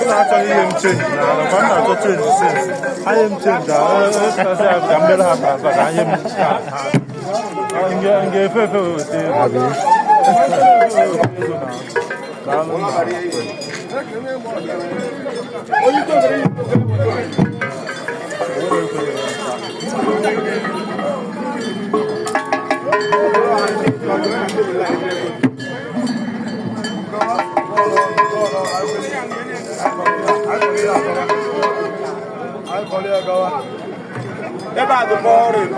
Na-achọghị ihe m change na mgbe m na-achọ change since anye m change ka m mere ha transfer ka anye m m ga-efe efe weta ego. Daalụ nna. Ebe a dị boring.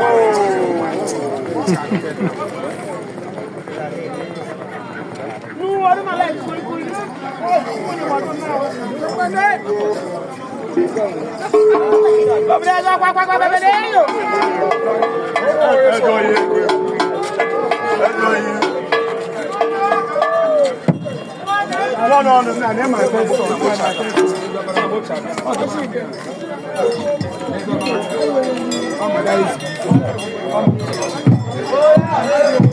Ego ya ego. Ego ya. No, no, my first son. My first son.